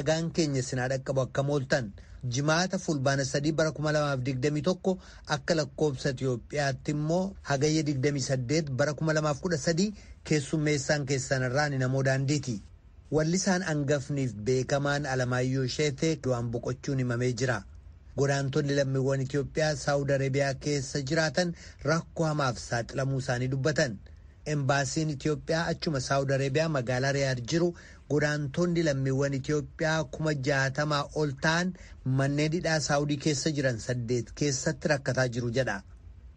Nagaan keenya sinaa dhaqqabu akkam ooltan Jimaata Fulbaana 3 bara 2021 akka lakkoobsa Itiyoophiyaatti immoo Hagayya 28 bara 2013 keessummeessaan keessan irraa ni namoo daandiiti. Wallisaan angafniif beekamaan Alamaayyoo Sheetee du'aan boqochuun himamee jira. Godaantonni lammiiwwan Itiyoophiyaa Saawud Areebiyaa keessa jiraatan rakkoo hamaaf saaxilamuu isaanii dubbatan. Embaasiin Itiyoophiyaa achuma Saawud Areebiyaa magaalaa Riyaad jiru godaantonni lammiiwwan Itiyoophiyaa 60,000 ol ta'an manneen hidhaa Saawudii keessa jiran 8 keessatti rakkataa jiru jedha.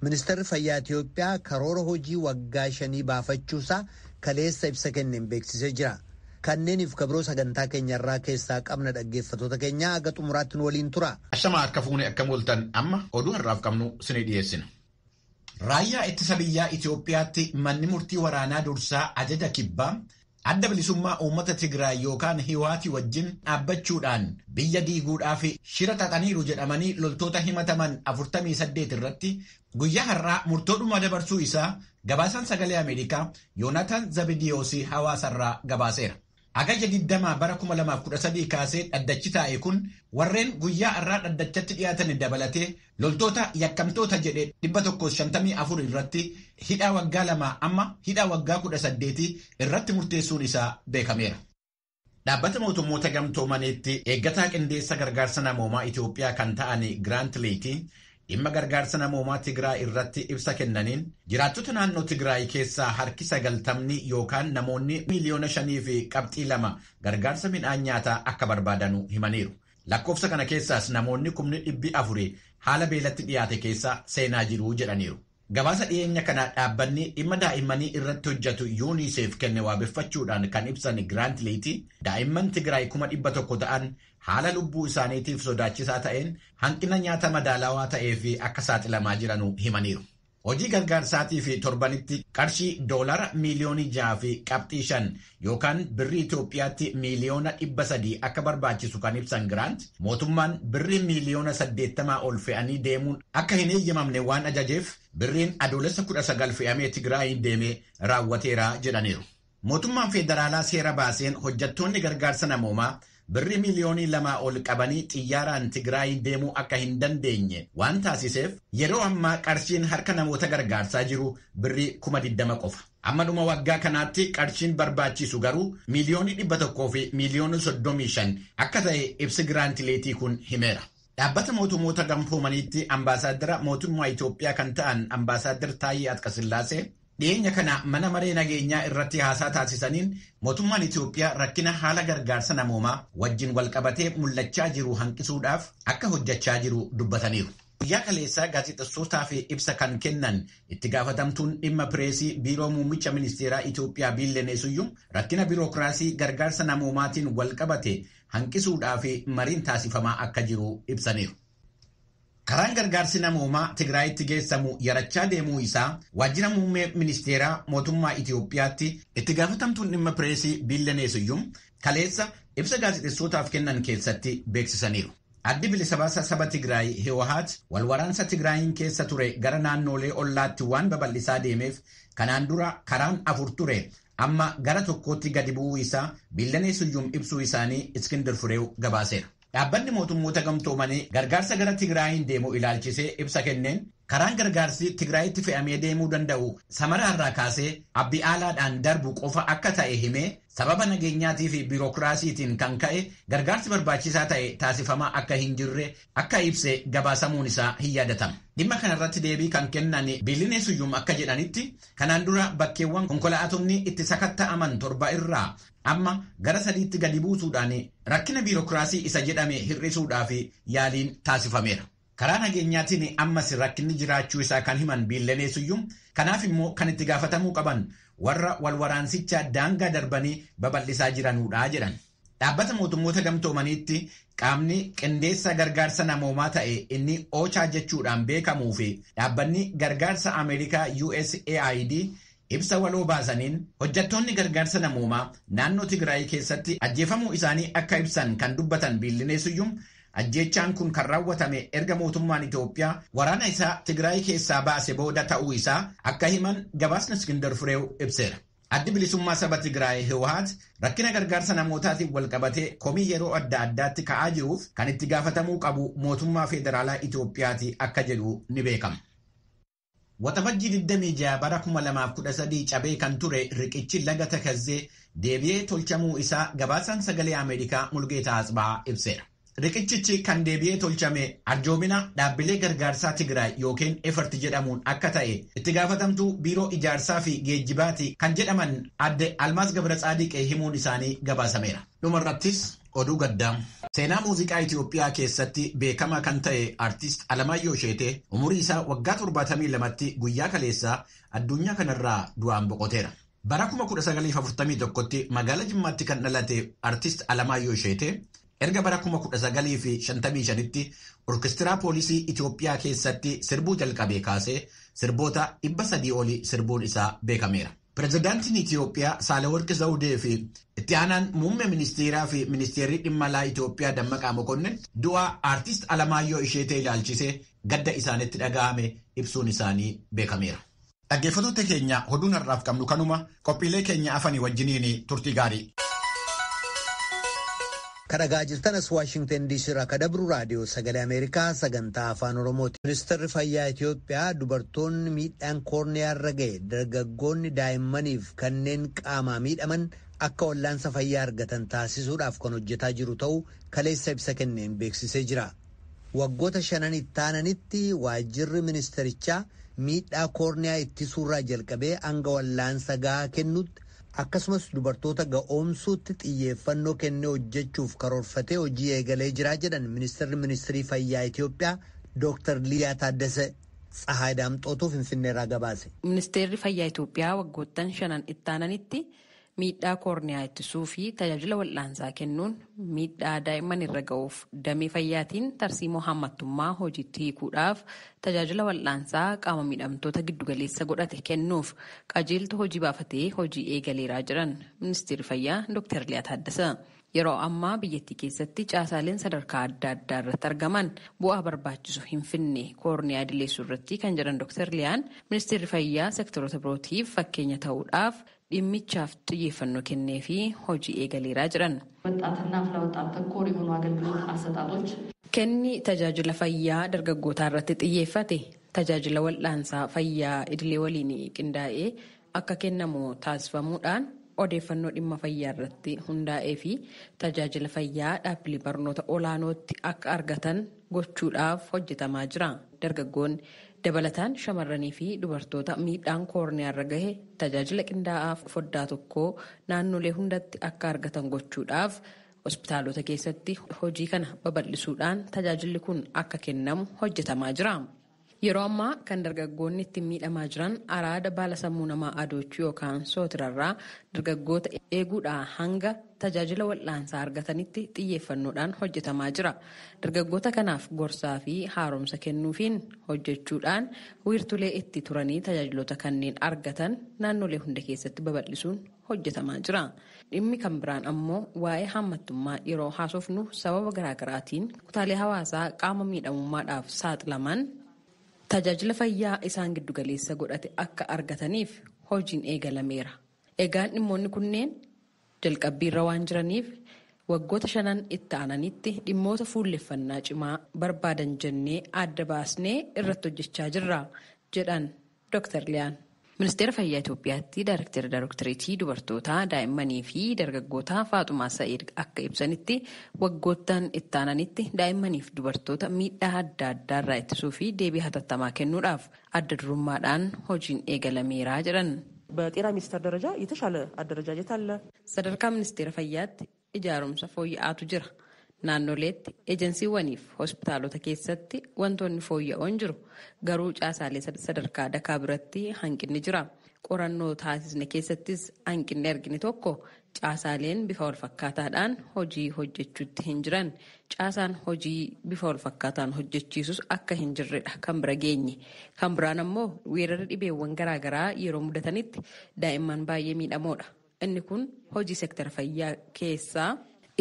Ministeerri Fayyaa Itiyoophiyaa karoora hojii waggaa 5 baafachuusaa kaleessa ibsa kenneen beeksisee jira. Kanneeniif kabiroo sagantaa keenyarraa keessaa qabna dhaggeeffattoota keenya haga xumuraatti nu waliin tura. Ashamaa akka fuune akkam ooltan amma oduu har'aaf qabnu isinii dhiyeessina. Raayyaa ittisa biyyaa Itiyoophiyaatti manni murtii waraanaa dursaa ajaja kibbaa adda bilisummaa uummata Tigraay yookaan Hiwaatii wajjin dhaabbachuudhaan biyya diiguudhaaf shira xaxaniiru jedhamanii loltoota himataman 48 irratti guyyaa har'aa murtoodhuma dabarsuu isaa gabaasaan sagalee Ameerikaa Yoonaatan Zabidiyoos hawaasarraa gabaaseera. Hagayya 20 bara 2013 kaasee dhaddachi taa'e kun warreen guyyaa har'aa dhaddachatti dhiyaatan dabalatee loltoota yakkamtoota jedhe 154 irratti hidhaa waggaa 2 amma hidhaa waggaa 18 irratti murteessuun isaa beekameera. Dhaabbata mootummoota gamtoomaniitti eeggataa qindeessa gargaarsa namoomaa Itiyoophiyaa kan ta'an Giraant Liitii dhimma gargaarsa namoomaa Tigraay irratti ibsa kennaniin jiraattota naannoo Tigraay keessaa harki 90 yookaan namoonni 5.2 miiliyoona gargaarsa midhaan nyaataa akka barbaadanu himaniiru. Lakkoofsa kana keessaas namoonni 400,000 haala beelatti dhiyaate keessa seenaa jiru jedhaniiru. Gabaasa dhiyeenya kana dhaabbanni dhimma daa'immanii irratti hojjetu UNICEF kenne waabeffachuudhaan kan ibsan Giraant Liitii daa'imman Tigraay 100,000 ta'an haala lubbuu isaaniitiif sodaachisaa ta'een hanqina nyaata madaalawaa ta'ee fi akka saaxilamaa jiranu himaniiru. Hojii gargaarsaatii fi torbanitti qarshii doolara 6.5 miiliyoona yookaan birrii Itoophiyaatti 300 miiliyoona akka barbaachisu kan ibsan Giraant mootummaan birrii 80 miiliyoona ol fe'anii deemuun akka hin eeyyamamne waan ajajeef birriin Adoolessa 19 fe'amee Tigraayin deemee raawwateera jedhaniiru. Mootummaan federaalaa seera baaseen hojjettoonni gargaarsa namoomaa birrii 2 miiliyoona ol qabanii xiyyaaraan Tigraay deemuu akka hin dandeenye waan taasiseef yeroo ammaa qarshiin harka namoota gargaarsaa jiru birrii 20,000 qofa. Amma dhuma waggaa kanaatti qarshiin barbaachisu garuu 135,000,000 akka ta'e ibsi Giraantileetii kun himeera. Dhaabbata mootummoota gamtoomaniitti ambaasaaddara mootummaa Itoophiyaa kan ta'an Ambaasaaddar Taayyee Atqasillaasee dhiyeenya kana mana maree nageenyaa irratti haasaa taasisaniin mootummaan Itoophiyaa rakkina haala gargaarsa namoomaa wajjin walqabatee mul'achaa jiru hanqisuudhaaf akka hojjechaa jiru dubbataniiru. Guyyaa kaleessaa gaazexessootaaf ibsa kan kennan itti gaafatamtuun dhimma pireesii biiroo muummicha ministeeraa Itoophiyaa Biillenee Suyyum rakkina biirokiraasii gargaarsa namoomaatiin walqabate hanqisuudhaaf mariin taasifamaa akka jiru ibsaniiru. Karaan gargaarsi namoomaa Tigraayitti geessamu yarachaa deemuu isaa waajjira muummee ministeeraa mootummaa Itoophiyaatti itti gaafatamtuun dhimma pireesii Biillenee Suyyum kaleessa ibsa gaazexessootaaf kennan keessatti beeksisaniiru. Addi bilisa baasaa saba Tigraay Hiwahaat walwaraansa Tigraayin keessa ture gara naannolee ollaatti waan babal'isaa deemeef kanaan dura karaan 4 ture amma gara 1tti gadi bu'uu isaa Biillenee Suyyum ibsuu isaanii Iskindir Fireew gabaaseera. Dhaabbanni mootummoota gamtoomanii gargaarsa gara Tigraayin deemu ilaalchisee ibsa kenneen karaan gargaarsi Tigraayitti fe'amee deemuu danda'u Samaraarraa kaasee Abbi'aalaadhaan darbu qofa akka ta'e himee sababa nageenyaatii fi biirokiraasiitiin kan ka'e gargaarsi barbaachisaa ta'e taasifamaa akka hin jirre akka ibse gabaasamuun isaa hin yaadatama. Dhimma kanarratti deebii kan kennan Biilinee Suyyum akka jedhanitti kanaan dura bakkeewwan konkolaatonni itti sakatta'aman 7 irraa amma gara 3tti gadi buusuudhaan rakkina biirokiraasii isa jedhame hir'isuudhaaf yaaliin taasifameera. Karaa nageenyaatiin ammas rakkinni jiraachuu isaa kan himan Biillenee Suyyum kanaaf immoo kan itti gaafatamuu qaban warra walwaraansicha daangaa darbanii babal'isaa jiranuudha jedhan. Dhaabbata mootummoota gamtoomaniitti qaamni qindeessa gargaarsa namoomaa ta'e inni OCHA jechuudhaan beekamuu fi dhaabbanni gargaarsa Ameerikaa USAID ibsa waloo baasaniin hojjettoonni gargaarsa namoomaa naannoo Tigraay keessatti ajjeefamuu isaanii akka ibsan kan dubbatan Biillinee Suyyum ajjeechaan kun kan raawwatame erga mootummaan Itoophiyaa waraana isaa Tigraay keessaa baase booda ta'uu isaa akka himan gabaasni Iskindar Fireew ibseera. Addi bilisummaa saba Tigraay Hiwaat rakkina gargaarsa namootaatiin walqabatee komii yeroo adda addaatti ka'aa jiruuf kan itti gaafatamuu qabu mootummaa federaalaa Itoophiyaati akka jedhu ni beekama. Waxabajjii 26 bara 2013 cabee kan ture riqichi laga Takazzee deebi'ee tolchamuu isaa gabaasaan sagalee Ameerikaa Mulgeetaa Asbaa ibseera. Riqichichi kan deebi'ee tolchame arjoomina dhaabbilee gargaarsaa Tigraay yookiin Efert jedhamuun akka ta'e itti gaafatamtuu biiroo ijaarsaa fi geejjibaati kan jedhaman adde Almaas Gabraxaadiqee himuun isaanii gabaasameera. Dhumarrattis oduu gaddaa. Seenaa muuziqaa Itoophiyaa keessatti beekamaa kan ta'e artist Alamaayyoo Sheetee umurii isaa waggaa 72tti guyyaa kaleessaa addunyaa kanarraa du'aan boqoteera. Bara 1941tti magaalaa Jimmaatti kan dhalate artist Alamaayyoo Sheetee erga bara 1955tti orkestiraa poolisii Itoophiyaa keessatti sirbuu jalqabee kaasee sirboota 300 olii sirbuun isaa beekameera. Pireezidaantiin Itoophiyaa Saahilawarqi Zawudee fi itti aanaan muummee ministeeraa fi ministeerri dhimma alaa Itoophiyaa Dammaqaa Mokonnin du'a aartist Alamaayyoo Isheetee ilaalchisee gadda isaanitti dhaga'ame ibsuun isaanii beekameera. Dhaggeeffattoota keenya oduun har'aaf qabnu kanuma qophiilee keenya afanii wajjiniin turtii gaarii. Kadhagaa jirtan as Waashingtan DC irraa ka dabru raadiyoo sagalee Ameerikaa sagantaa afaan Oromooti. Ministeerri fayyaa Itoophiyaa dubartoonni miidhaan koorniyaa irra ga'e dargaggoonni daa'immaniif kanneen qaamaa miidhaman akka wallaansa fayyaa argatan taasisuudhaaf kan hojjetaa jiru ta'uu kaleessa ibsa kenneen beeksisee jira. Waggoota shanan itti aananitti waajjirri ministerichaa miidhaa koorniyaa ittisuurraa jalqabee hanga wallaansa gahaa kennutti akkasumas dubartoota ga'oomsuutti xiyyeeffannoo kennee hojjechuuf karoorfatee hojii eegalee jira jedhan ministeerri ministirii fayyaa Itoophiyaa Dr. Liyaa Taaddasee Tsahaay Daamxootuu Finfinneerraa gabaase. Ministeerri fayyaa Itoophiyaa waggoottan shanan itti aananitti miidhaa koorniyaa ittisuu fi tajaajila wal'aansaa kennuun miidhaa daa'imman irra ga'uuf damee fayyaatiin tarsiimoo hammattummaa hojiitti hiikuudhaaf tajaajila wal'aansaa qaama miidhamtoota giddugaleessa godhate kennuuf qajeeltu hojii baafatee hojii eegaleeraa jiran ministeerri fayyaa Dr. Liyaa Taaddasee. Yeroo ammaa biyyattii keessatti caasaaleen sadarkaa adda addaa irratti argaman bu'aa barbaachisu hin finne koorniyaa idileessuu irratti kan jedhan Dr. Liyaan ministeerri fayyaa sektoroota birootiif fakkeenya ta'uudhaaf dhimmichaaf xiyyeeffannoo kennee fi hojii eegaleeraa jiran. ወጣትና አፍላ ወጣት ተኮር የሆኑ አገልግሎት አሰጣጦች Kenni tajaajila fayyaa dargaggootaa irratti xiyyeeffate tajaajila wal'aansaa fayyaa idilee waliin qindaa'ee akka kennamu taasifamuudhaan odeeffannoo dhimma fayyaa irratti hundaa'ee fi tajaajila fayyaa dhaabbilee barnoota olaanootti akka argatan gochuudhaaf hojjetamaa jira. Dargaggoonni dabalataan shamarranii fi dubartoota miidhaan koorniyaa irra gahe tajaajila qindaa'aa foddaa tokkoo naannolee hundatti akka argatan gochuudhaaf hospitaalota keessatti hojii kana babal'isuudhaan tajaajilli kun akka kennamu hojjetamaa jira. Yeroo ammaa kan dargaggoonni ittiin miidhamaa jiran araada baala sammuu namaa adoochuu yookaan sootirarraa dargaggoota eeguudhaa hanga tajaajila wal'aansaa argatanitti xiyyeeffannoodhaan hojjetamaa jira. Dargaggoota kanaaf gorsaa fi haaromsa kennuufiin hojjechuudhaan wiirtulee itti turanii tajaajiloota kanneen argatan naannolee hunda keessatti babal'isuun hojjetamaa jira. Dhimmi kan biraan ammoo waa'ee hammattummaa yeroo haasofnu sababa garaagaraatiin kutaalee hawaasaa qaama miidhamummaadhaaf saaxilaman tajaajila fayyaa isaan giddugaleessa godhate akka argataniif hojiin eegalameera. Egaan dhimmoonni kunneen jalqabbiirra waan jiraniif waggoota shanan itti aananitti dhimmoota fuulleffannaa cimaa barbaadan jennee adda baasnee irratti hojjechaa jirra jedhan Dr. Liyaan. Ministeera Fayyaa Itoophiyaatti Daayirektara Daayirektoreetii Dubartootaa, Daa'immanii fi Dargaggootaa Faaxumaa Sa'id akka ibsanitti waggoottan itti aananitti daa'immaniif dubartoota miidhaa adda addaarraa ittisuu fi deebii hatattamaa kennuudhaaf adda durummaadhaan hojiin eegalameera jedhan. በጤና ሚኒስቴር ደረጃ የተሻለ አደረጃጀት አለ። Sadarkaa Ministeera Fayyaatti ijaarumsa fooyya'aatu jira. Naannoleetti ejensiiwwaniif hospitaalota keessatti wantoonni fooyya'oon jiru. Garuu caasaalee sadarkaa dakaa biratti hanqinni jira. Qorannoo taasisne keessattis hanqinni argine tokko caasaaleen bifa walfakkaataadhaan hojii hojjechuutti hin jiran. Caasaan hojii bifa walfakkaataan hojjechiisus akka hin jirredha kan bira geenye. Kan biraan ammoo weerarri dhibeewwan garaagaraa yeroo mudatanitti daa'imman baay'ee miidhamoodha. Inni kun hojii sektara fayyaa keessaa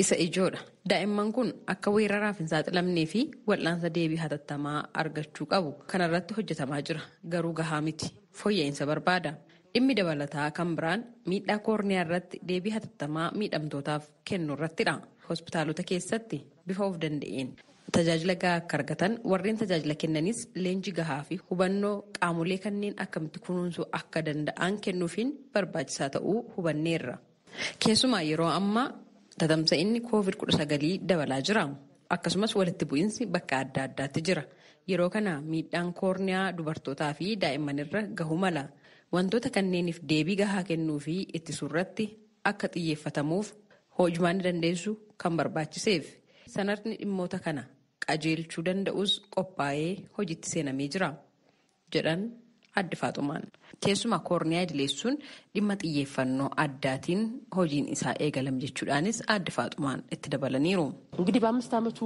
isa ijoodha. Daa'imman kun akka weeraraaf hin saaxilamnee fi wal'aansa deebii hatattamaa argachuu qabu. Kanarratti hojjetamaa jira. Garuu gahaa miti. Fooyya'insa barbaada. Dhimmi dabalataa kan biraan miidhaa koorniyaa irratti deebii hatattamaa miidhamtootaaf kennu irrattidha. Hospitaalota keessatti bifa of danda'een tajaajila gahaa akka argatan warreen tajaajila kennanis leenjii gahaa fi hubannoo qaamolee kanneen akkamitti kunuunsuu akka danda'an kennuufiin barbaachisaa ta'uu hubanneerra. Keessumaa yeroo ammaa tatamsa'inni COVID-19 dabalaa jira. Akkasumas walitti bu'iinsi bakka adda addaatti jira. Yeroo kana miidhaan koorniyaa dubartootaa fi daa'imman irra gahuu mala. Wantoota kanneeniif deebii gahaa kennuu fi ittisuu irratti akka xiyyeeffatamuuf hojumaan dandeessu kan barbaachiseef. Sanadni dhimmoota kana qajeelchuu danda'us qophaa'ee hojiitti seenamee jira jedhan Aadde Faaxumaan. Keessumaa koorniyaa idileessuun dhimma xiyyeeffannoo addaatiin hojiin isaa eegalame jechuudhaanis Aadde Faaxumaan itti dabalaniiru. እንግዲህ በአምስት ዓመቱ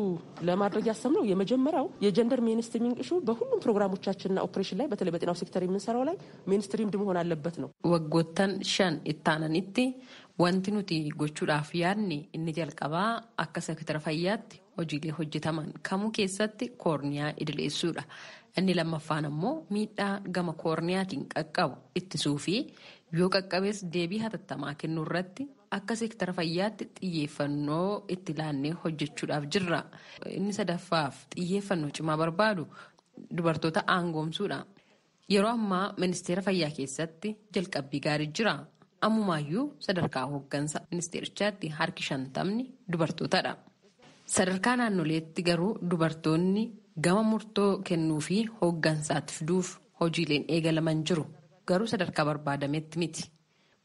ለማድረግ ያሰብነው የመጀመሪያው የጀንደር ሜንስትሪሚንግ ኢሹ በሁሉም ፕሮግራሞቻችንና ኦፕሬሽን ላይ በተለይ በጤናው ሴክተር የምንሰራው ላይ ሜንስትሪምድ መሆን አለበት ነው። Waggoottan 5 ittaananitti wanti nuti gochuudhaaf yaadne inni jalqabaa akka seektara fayyaatti hojiilee hojjetaman kamuu keessatti koorniyaa idileessuudha. Inni lammaffaan ammoo miidhaa gama koorniyaatiin qaqqabu ittisuu fi yoo qaqqabees deebii hatattamaa kennuu irratti akka seektara fayyaatti xiyyeeffannoo itti laannee hojjechuudhaaf jirra. Inni sadaffaaf xiyyeeffannoo cimaa barbaadu dubartoota aangoomsuudha. Yeroo ammaa ministeera fayyaa keessatti jalqabbii gaarii jira. Ammumaayyuu sadarkaa hooggansa ministeerichaatti harki 50 dubartootadha. Sadarkaa naannoleetti garuu dubartoonni gama murtoo kennuu fi hooggansaatti fiduuf hojiileen eegalaman jiru. Garuu sadarkaa barbaadametti miti.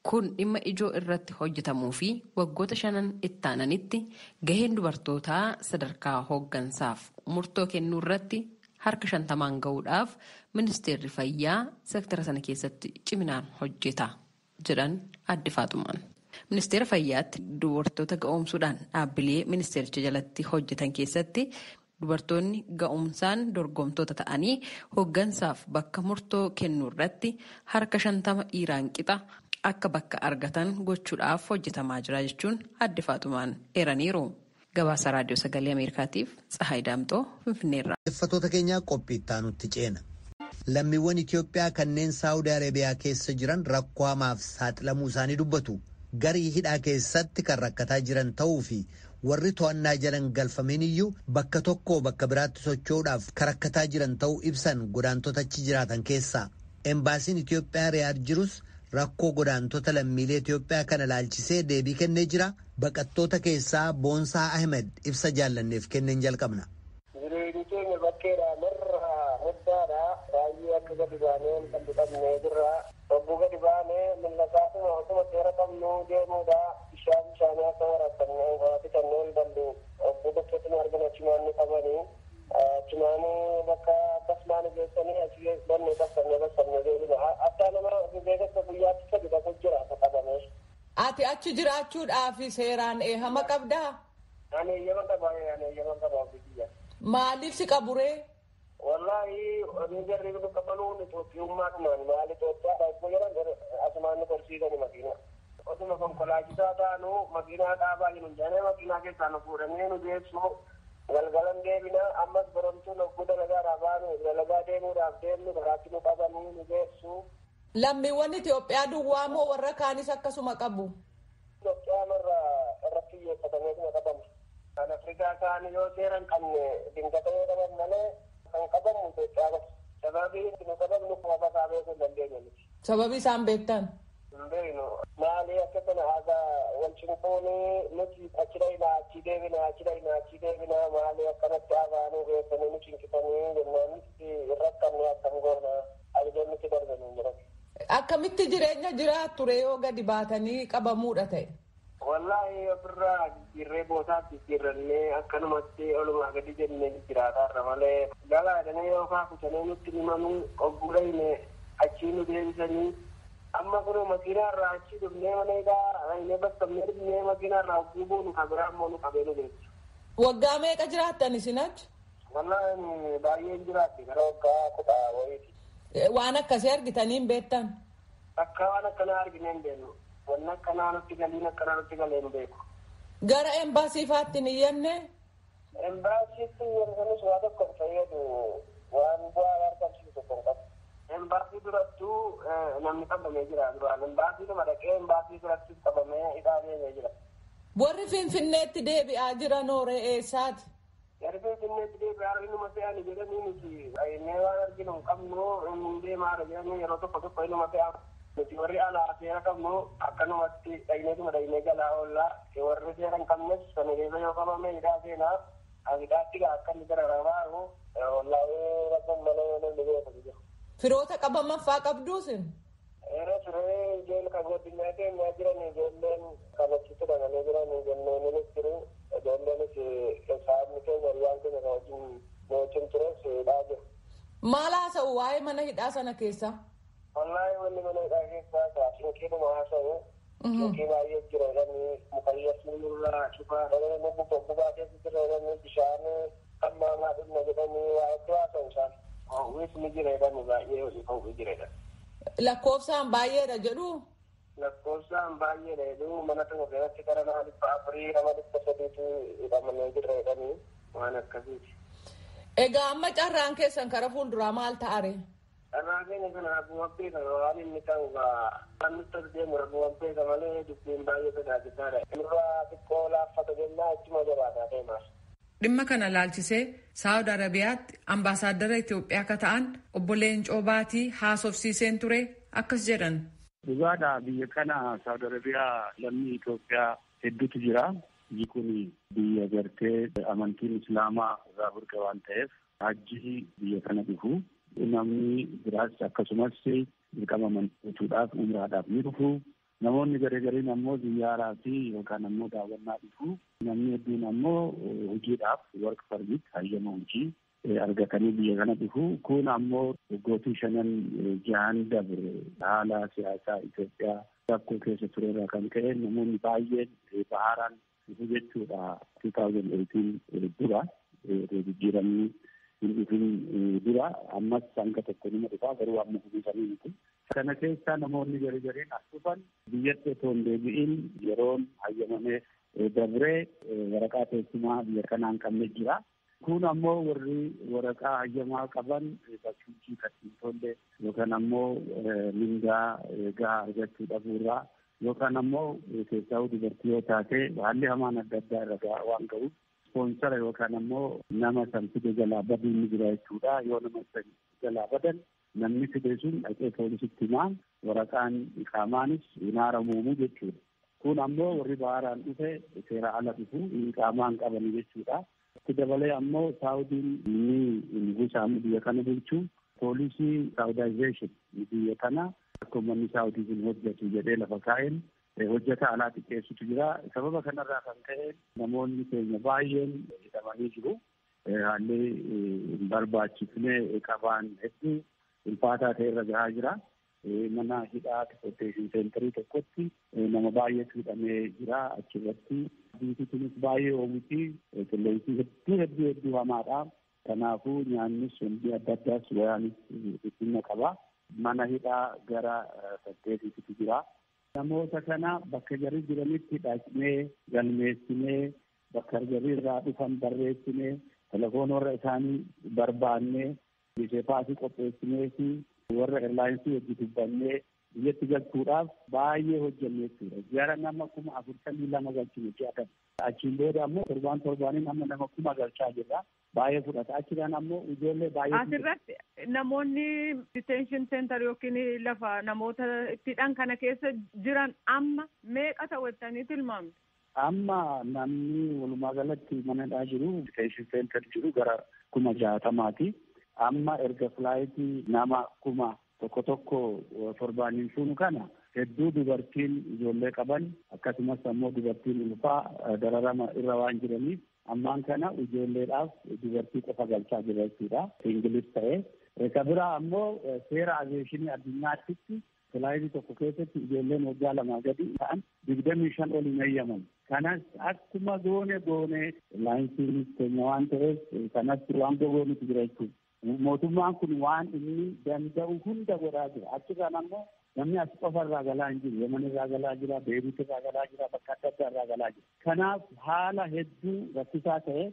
Kun dhimma ijoo irratti hojjetamuu fi waggoota 5 ittaananitti gaheen dubartootaa sadarkaa hooggansaaf murtoo kennuu irratti harka 50 gahuudhaaf ministeerri fayyaa seektara sana keessatti ciminaan hojjeta jedhan Aadde Faaxumaan. Ministeera fayyaatti dubartoota ga'oomsuudhaan dhaabbilee ministeericha jalatti hojjetan keessatti dubartoonni ga'umsaan dorgomtoota ta'anii hooggansaaf bakka murtoo kennuu irratti harka 50 dhiiraan qixa akka bakka argatan gochuudhaaf hojjetamaa jira jechuun Aadde Faaxumaan eeraniiru. Gabaasa Raadiyoo Sagalee Ameerikaatiif Tsahaay Daamxoo Finfinneerra. Dhaggeeffattoota keenyaa qophii itti aanutti ceena. Lammiiwwan Itoophiyaa kanneen Saawudii Arabiyaa keessa jiran rakkoo hamaaf saaxilamuu isaanii dubbatu. Garii hidhaa keessatti kan rakkataa jiran ta'uu fi warri to'annaa jalan galfameen iyyuu bakka tokkoo bakka biraatti socho'uudhaaf kan rakkataa jiran ta'uu ibsan godaantota achi jiraatan keessaa. Embaasiin Itoophiyaa Riyaad jirus rakkoo godaantota lammiilee Itoophiyaa kana laalchisee deebii kennee jira. Baqattoota keessaa Boonsaa Ahmed ibsa jaallanneef kenneen jalqabna. Jireenyi keenya bakkeedha marra muddaadha. Baay'ee akka gadi baanee kan dhiqannee jirra. Hogguu gadi baanee millasaatuma osuma seera qabnu deemuudha. Bishaan bishaanii akka waraabannee waa bitannee hin dandeenyu. Hogguu bakkeetti nu argan achumaan nu qabanii. Achumaan bakka akkasumaan geessanii achi bannee bassannee bassannee deemina. Akka nama beekasa guyyaatti sadi dhaqu jira akka qabamee. Ati achi jiraachuudhaaf seeraan eehama qabdaa? Ani eeyyama qaba, ani eeyyama qaba biyya. Maaliif si qaburee? Wallaahi ni jarri nu qabaluun Itoophiyummaadhumaan maal Itoophiyaa akkuma jedhan asumaan nu qorsiisani makiinaa. Osuma konkolaachisaa taanu makiinaa dhaabaa jiru jedhanii makiinaa keessaa nu fuudhanii nu geessu. Galgalan deebina ammas boromtuun hogguu dalagaadhaa baanu dalagaa deemuudhaaf deemnu karaatti nu qabanii nu geessu. Lammiiwwan Itoophiyaa duwwaa moo warra kaanis akkasuma qabu? Itoophiyaa irra irratti xiyyeeffatamee qabamu. Kan Afrikaa kaan yoo seera hin qabne dingata yoo qaban malee kan qabamu Itoophiyaa qofa. Sababii nu qabamnu qofa isaa beekuu hin dandeenye miti. Sababii isaan beektan? Hin beeknu. Maali akka kana haga wal cinquun nuti achi dhayina achi deebina achi dhayina achi deebina maali akkanatti haasa'anii beekanii nu cinqisanii jennaan nuti rakkanne akkam goona ajajan nuti darbanii hin jiran. Akkamitti jireenya jiraattu ture yoo gadi baatanii qabamuudha ta'e? Wallaahi ofirraa jijjiirree boosaaf jijjiirrannee akkanumatti olumaa gadi jennee jiraataarra malee galaadhanii yookaan kutanii nutti himanii ogguu dhayne achii nu deebisanii amma kun makiinaarraa achii dhufnee mana hidhaa dhaqnee bakkabnee dhufnee makiinaarraa ogguu buunu kan biraa immoo nu qabee nu geessu. Waggaa meeqa jiraattan isin achi? Wallaahi baay'een jiraatti gara waggaa 10 wayiiti. Waan akkasii argitanii hin beektan? Akka waan akkanaa arginee hin beeknu. Wanni akkanaa nutti galiin akkanaa nutti galee hin beeku. Gara embaasii faatti hin iyyanne? Embaasiitti iyyansanis waa tokko hin fayyadu. Waan bu'aa argamsiisu tokko hin qabu. Embaasii durattuu namni qabamee jira duraan embaasii dhuma dhaqee embaasii duratti qabamee hidhaa deemee jira. Warri Finfinneetti deebi'aa jiran hooree eessaati? Warri Finfinneetti deebi'aa inuma fe'anii jedhanii nuti inni waan arginu hin qabnu hin deemaa jedhanii yeroo tokko tokko inuma fe'aa. Nuti warri alaa seera qabnu akkanumatti dhaqneetuma dhaqnee galaa oollaa warri seera hin qabnes sana yoo qabame hidhaa seenaa hidhaatti gaa akka inni dararamaa wallaahee rabban malee namni beeku jiru. Firoota qabaman faa qabduusin? Yeroo turee ijoollee kan addunyaa keenyaa jiran ijoolleen kan achitti dhalanii jiran ijoolleenis jiru ijoolleenis saayibni keenya hiriyaan keenya kan wajjin wajjin tures hidhaa jiru. Maal haasa'u waa'ee mana hidhaa sana keessa? Wallaahi wanni mana hidhaa keessaa cinqiidhuma haasa'u. Cinqii baay'ee jira jedhanii mukayyasni nurraa cufaa jedhanii gubaa keessa jira jedhanii bishaan hammaamaa dhugna jedhanii waa hedduu haasa'u isaan. Ho'uus ni jira jedhanii baay'ee ho'u jira jedhanii. Lakkoofsaan baay'eedha jedhu. Lakkoofsaan baay'eedha jedhu mana tokko keessatti gara nama 400 nama 300tu hidhamanii jira jedhanii waan akkasiiti. Egaa amma carraan keessan kara fuulduraa maal ta'are? Carraan keenya kana rabbuma beeka waan inni ta'u waan nutti as deemu rabbuma beeka malee dubbiin baay'ee sodaachisaadha. Nurraa xiqqoo laaffata jennaa ittuma jabaataa deemaa. Dhimma kana laalchisee Saawud Arabiyaatti ambaasaaddara Itoophiyaa akka ta'an obbo Leencoo Baatii haasofsiiseen ture akkas jedhan. Dhugaadha, biyya kana Saawud Arabiyaa lammii Itoophiyaa hedduutu jira. Biyyi kun biyya gartee amantiin Islaamaa irraa burqe waan ta'eef hajji biyya kana dhufu. Namni biraas akkasumas dirqama amantii umraadhaaf ni dhufu. Namoonni garii gariin ammoo ziyyaaraa fi yookaan ammoo daawwannaa dhufu. Namni hedduun ammoo hojiidhaaf work permit hayyama hojii argatanii biyya kana dhufu. Kun ammoo waggootii 5 6 dabre haala siyaasaa Itoophiyaa rakkoo keessa ture irraa kan ka'e namoonni baay'een baharaan dhufu jechuudha. 2018 dura jijjiiramni hin dhufin dura ammas hanga tokko nima dhufaa garuu amma dhufisanii miti. Kana keessaa namoonni garii gariin as dhufan biyyatti otoo hin deebi'in yeroon hayyamamee dabree waraqaa teessumaa biyya kanaa hin qabne jira. Kun ammoo warri waraqaa hayyamaa qaban bakki hojii kan hin tolle yookaan ammoo mindaa gahaa argachuu dhabuurraa yookaan ammoo keessaa dubartii yoo taate haalli hamaan adda addaa irra waan ga'uuf ispoonsara yookaan ammoo nama san fide jalaa baduun ni jira jechuudha. Yoo nama san jalaa badan namni fide sun dhaqee poolisitti himaa waraqaan iqaamaanis hin haaramuumu jechuudha. Kun ammoo warri baharaan dhufe seera ala dhufu iqaamaan qaban jechuudha. Itti dabalee ammoo Saawudiin ni nugusaan biyya kana bulchu poolisii saawudaayzeeshin biyya kana akka uummanni Saawudii kun hojjetu jedhee lafa kaa'een hojjeta alaa xiqqeessutu jira. Sababa kanarraa kan ka'e namoonni keenya baay'een hidhamanii jiru. Haalli hin barbaachifne qabaan hedduu ulfaataa ta'e irra gahaa jira. Mana hidhaa deporteeshin seenterii tokkotti nama baay'eetu hidhamee jira achirratti. Biyyi kunis baay'ee oomishti qilleensi hedduu hedduu hedduu hamaadha. Kanaafuu nyaannis wanti adda addaas wayaanis dhiphina qaba. Mana hidhaa gara 8tiitu jira. Namoota kana bakka jarri jiranitti dhaqnee galmeessinee bakka jarri irraa dhufan barreessinee telefoon warra isaanii barbaannee paasii qopheessinee fi warra airlaayinsii hojii dubbannee biyyatti galchuudhaaf baay'ee hojjenne jechuudha. Gara nama 42,000 galchine ji'a kana. Achiin booda ammoo torbaan torbaaniin amma nama 1000 galchaa jirra. Baay'ee fudhata. Achirraan ammoo ijoollee baay'ee. Asirratti namoonni detention center yookiin lafa namoota ittidhaan kana keessa jiran amma meeqa ta'u jettanii tilmaamtu? Amma namni walumaa galatti mana hidhaa jiru detention center jiru gara 60,000ti. Amma erga filaayitii nama 1,000 torbaaniin fuunu kana hedduu dubartiin ijoollee qaban akkasumas ammoo dubartiin ulfaa dararama irra waan jiraniif ammaan kana ijoolleedhaaf dubartii qofa galchaa jira jechuudha. Ingilis ta'ee. Ka biraa ammoo seera aviyeeshinii addunyaatti filaayitii tokko keessatti ijoolleen waggaa 2 gadi ta'an 25 ol hin eeyyamamu. Kanas akkuma goone goone laayinsiinis keenya waan ta'eef kanas waan gogoonutu jira jechuudha. Mootummaan kun waan inni danda'u hunda godhaa jira. Achirraan ammoo namni as qofa irraa galaa hin jiru. Yemen irraa galaa jira, Beirut irraa galaa jira, bakka adda addaa irraa galaa jira. Kanaaf haala hedduu rakkisaa ta'e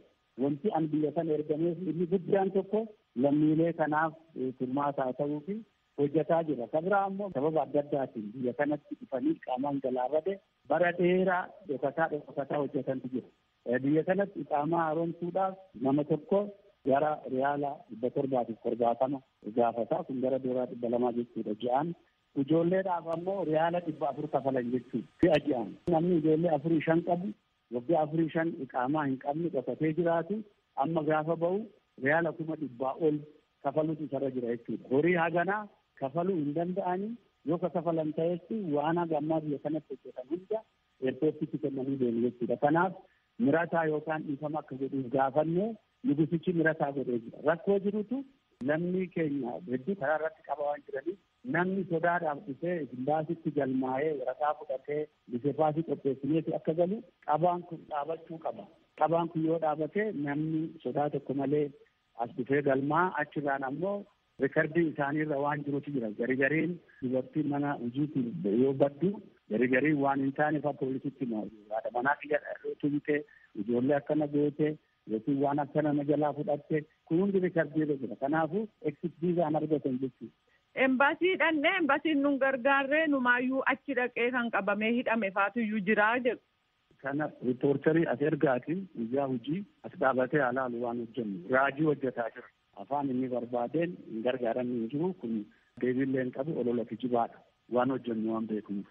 wanti an biyya kana ergameef inni guddaan tokko lammiilee kanaaf furmaata haa ta'uu fi hojjetaa jira. Kan biraa ammoo sababa adda addaatiin biyya kanatti dhufanii qaamaan jalaa bade bara dheeraa dhokataa dhokataa hojjetantu jira. Biyya kanatti iqaamaa haaromsuudhaaf nama tokko gara riyaala 770 gaafata. Kun gara doolaara 200 jechuudha ji'aan. Ijoolleedhaaf ammoo riyaala 400 kafalan jechuudha. Ji'a ji'aan. Namni ijoollee 4 5 qabu waggaa 4 5 iqaamaa hin qabne dhokatee jiraatu amma gaafa ba'u riyaala 100,000 ol kafaluutu isarra jira jechuudha. Horii haganaa kafaluu hin danda'anii yoo ka kafalan ta'etti waan haga ammaa biyya kanatti hojjetan hunda eerpoortiitti kennanii deemu jechuudha. Kanaaf mirataa yookaan dhiifama akka godhuuf gaafanne nugusichi mirataa godhee jira. Rakkoo jirutu lammii keenya hedduu karaa irratti qaba waan jiraniif namni sodaadhaaf dhufee imbaasitti galmaa'ee waraqaa fudhatee bisefaasii qopheessineeti akka galu qabaan kun dhaabachuu qaba. Qabaan kun yoo dhaabate namni sodaa tokko malee as dhufee galmaa achirraan ammoo rikardii isaaniirra waan jirutu jira. Garigariin dubartiin mana hojiitiin yoo baddu garigariin waan hin taane fa'aa poolisitti haadha manaa kiyya tumte ijoollee akkana goote yookiin waan akkana na jalaa fudhatte kun hundi rikardiirra jira. Kanaafuu exit viizaan argatan jechuudha. Embaasii dhannee embaasiin nun gargaarree numaayyuu achi dhaqee kan qabamee hidhame faatuyyuu jiraa jedhu. Kana riippoortarii as ergaatiin guyyaa hojii as dhaabatee alaalu waan hojjennu raajii hojjetaa jira. Afaan inni barbaadeen hin gargaaramne hin jiru kun deebiillee hin qabu olola kijibaadha waan hojjennu waan beeknuuf.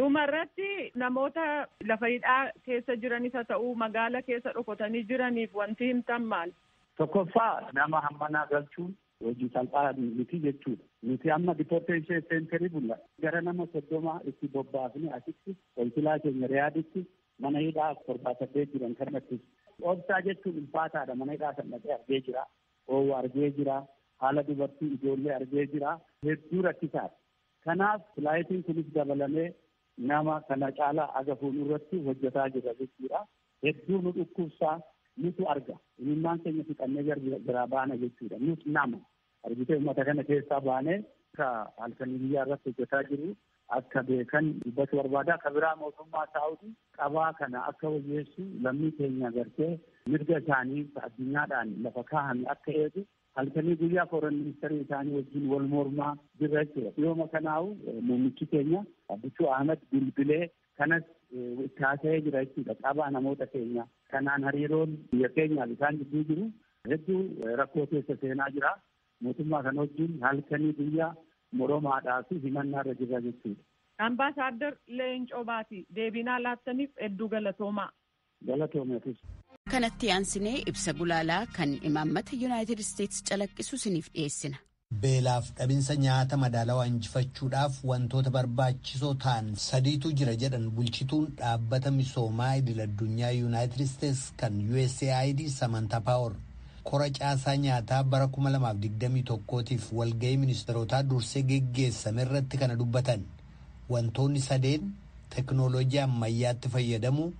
Dhumarratti namoota lafa hidhaa keessa jiranis haa ta'uu magaala keessa dhokotanii jiraniif wanti himtan maal? Tokkoffaa nama hammanaa galchuun hojii salphaa miti jechuudha. Nuti amma dipoorteeshin seenterii bulla gara nama 30 itti bobbaafne asitti konsilaa keenya Riyaaditti mana hidhaa 78 jiran kanatti. Obsaa jechuun ulfaataadha. Mana hidhaa san dhaqee argee jira. Oowwa argee jira. Haala dubartii ijoollee argee jira. Hedduu rakkisaadha. Kanaaf filaayitiin kunis dabalamee nama kana caalaa aga fuulduratti hojjetaa jira jechuudha. Hedduu nu dhukkubsaa nutu arga. Imimmaan keenya fixannee biraa baana jechuudha. Nut nama argitee uummata kana keessaa baanee akka halkanii biyyaa irratti hojjetaa jiru akka beekan dubbatu barbaada. Akka biraa mootummaa Saa'udii qabaa kana akka wayyeessu lammii keenya gartee mirga isaanii addunyaadhaan lafa kaahame akka eegu halkanii guyyaa foreign ministeerii isaanii wajjin wal mormaa jirra jechuudha. Dhiyooma kanaa'u muummichi keenya Abbichuu Ahmed bilbilee kanas itti haasa'ee jira jechuudha. Qabaa namoota keenya kanaan hariiroon biyya keenyaaf isaan gidduu jiru hedduu rakkoo keessa seenaa jira. Mootummaa kana wajjin halkanii guyyaa moromaadhaa fi himannaarra jirra jechuudha. Ambaasaadder Leencoo Baatii deebinaa laattaniif hedduu galatoomaa. Galatoomeetis. Kanatti aansinee ibsa gulaalaa kan imaammata Yuunaayitid Isteetsi calaqqisu isiniif dhiyeessina. Beelaaf dhabinsa nyaata madaalawaa injifachuudhaaf wantoota barbaachisoo ta'an sadiitu jira jedhan bulchituun dhaabbata misoomaa idil-addunyaa Yuunaayitid Isteetsi kan USAID Samantha Power. Kora caasaa nyaataa bara 2021tiif walga'ii ministeerotaa dursee geggeessame irratti kana dubbatan. Wantoonni sadeen teknooloojii ammayyaatti fayyadamuu,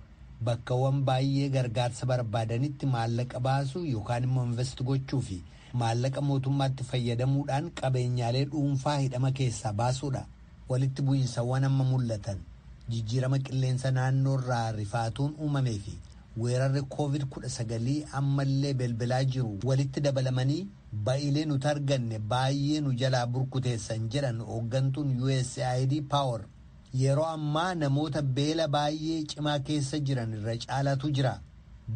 bakkawwan baay'ee gargaarsa barbaadanitti maallaqa baasuu yookaan immoo invest gochuu fi maallaqa mootummaatti fayyadamuudhaan qabeenyaalee dhuunfaa hidhama keessaa baasuudha. Walitti bu'iinsawwan amma mul'atan jijjiirama qilleensa naannoo irraa rifaatuun uumamee fi weerarri COVID-19 ammallee belbelaa jiru walitti dabalamanii ba'iilee nuti arganne baay'ee nu jalaa burkuteessan jedhan hooggantuun USAID Power. Yeroo ammaa namoota beela baay'ee cimaa keessa jiran irra caalaatu jira.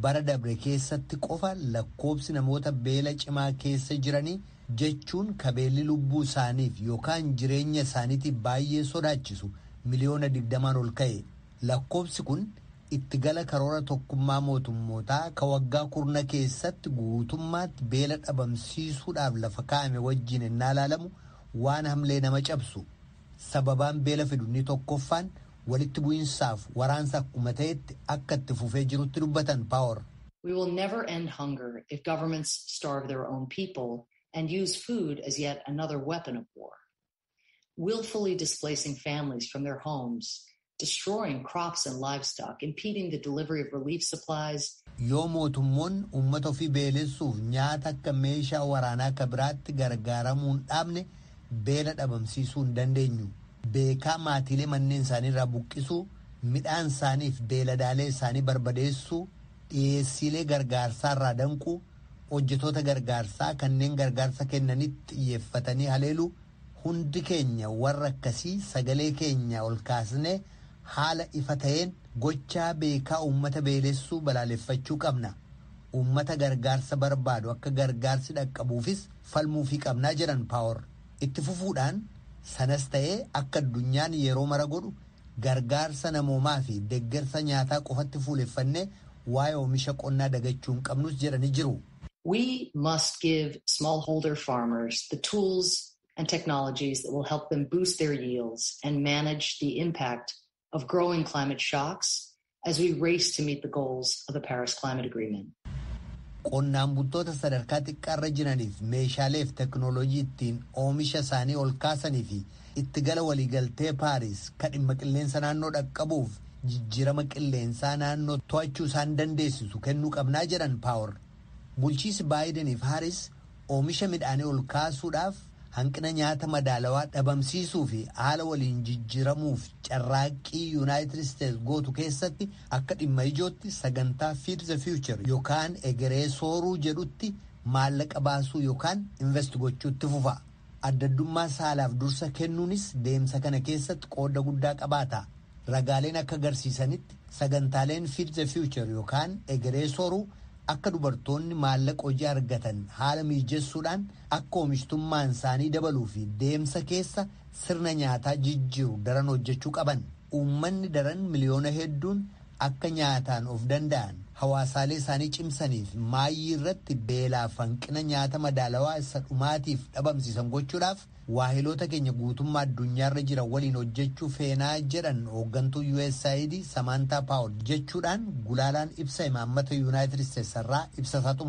Bara dabre keessatti qofa lakkoobsi namoota beela cimaa keessa jiranii jechuun kabeelli lubbuu isaaniif yookaan jireenya isaaniitiif baay'ee sodaachisu miliyoona 20 ol ka'e. Lakkoobsi kun itti gala karoora tokkummaa mootummootaa ka waggaa kurna keessatti guutummaatti beela dhabamsiisuudhaaf lafa kaa'ame wajjin innaa ilaalamu waan hamlee nama cabsu. Sababaan beela fidu inni tokkoffaan walitti bu'insaaf waraansa akkuma ta'etti akka itti fufee jirutti dubbatan Power. We will never end hunger if governments starve their own people and use food as yet another weapon of war. Willfully displacing families from their homes, destroying crops and livestock, impeding the delivery of relief supplies. Yoo mootummoonni uummata ofii beelessuuf nyaata akka meeshaa waraanaa akka biraatti gargaaramuun dhaabne beela dhabamsiisuu hin dandeenyu. Beekaa maatiilee manneen isaanii irraa buqqisuu, midhaan isaaniif beeladaalee isaanii barbadeessuu, dhiyeessiilee gargaarsaa irraa danquu, hojjetoota gargaarsaa kanneen gargaarsa kennanitti xiyyeeffatanii haleeluu, Hundi keenya warra akkasii sagalee keenya ol kaasnee haala ifa ta'een gochaa beekaa uummata beelessuu balaaleffachuu qabna. Uummata gargaarsa barbaadu akka gargaarsi dhaqqabuufis falmuufii qabnaa jedhan Paawar. Itti fufuudhaan sanas ta'ee akka addunyaan yeroo mara godhu gargaarsa namoomaa fi deeggarsa nyaataa qofatti fuuleffannee waa'ee oomisha qonnaa dagachuu hin qabnus jedhanii jiru. We must give smallholder farmers the tools and technologies that will help them boost their yields and manage the impact of growing climate shocks as we race to meet the goals of the Paris Climate Agreement. Qonnaan bultoota sadarkaa xiqqaarra jiraniif meeshaalee fi teknooloojii ittiin oomisha isaanii ol kaasanii fi itti gala waliigaltee Paaris kan dhimma qilleensa naannoo dhaqqabuuf jijjiirama qilleensaa naannoo to'achuu isaan dandeessisu kennuu qabnaa jedhan Paawar. Bulchiisi Baayideniif Haaris oomisha midhaanii ol kaasuudhaaf hanqina nyaata madaalawaa dhabamsiisuu fi haala waliin jijjiiramuuf carraaqqii Yuunaayitid Isteets gootu keessatti akka dhimma ijootti sagantaa Feed the Future yookaan egeree sooruu jedhutti maallaqa baasuu yookaan invest gochuutti fufa. Addaddummaa saalaaf dursa kennuunis deemsa kana keessatti qooda guddaa qabaata. Ragaaleen akka agarsiisanitti sagantaaleen Feed the Future yookaan egeree sooruu akka dubartoonni maallaqa hojii argatan haala mijessuudhaan akka oomishtummaan isaanii dabaluu fi deemsa keessa sirna nyaataa jijjiiru daran hojjechuu qaban. Uummanni daran miliyoona hedduun akka nyaataan of danda'an hawaasaalee isaanii cimsaniif maayyii irratti beelaaf hanqina nyaata madaalawaa isa dhumaatiif dhabamsiisan gochuudhaaf waahiloota keenya guutummaa addunyaarra jiran waliin hojjechuu feenaa jedhan hooggantuu USAID Samaantaa Paawar jechuudhaan gulaalaan ibsa imaammata Yuunaayitid Isteets irraa ibsa isaa.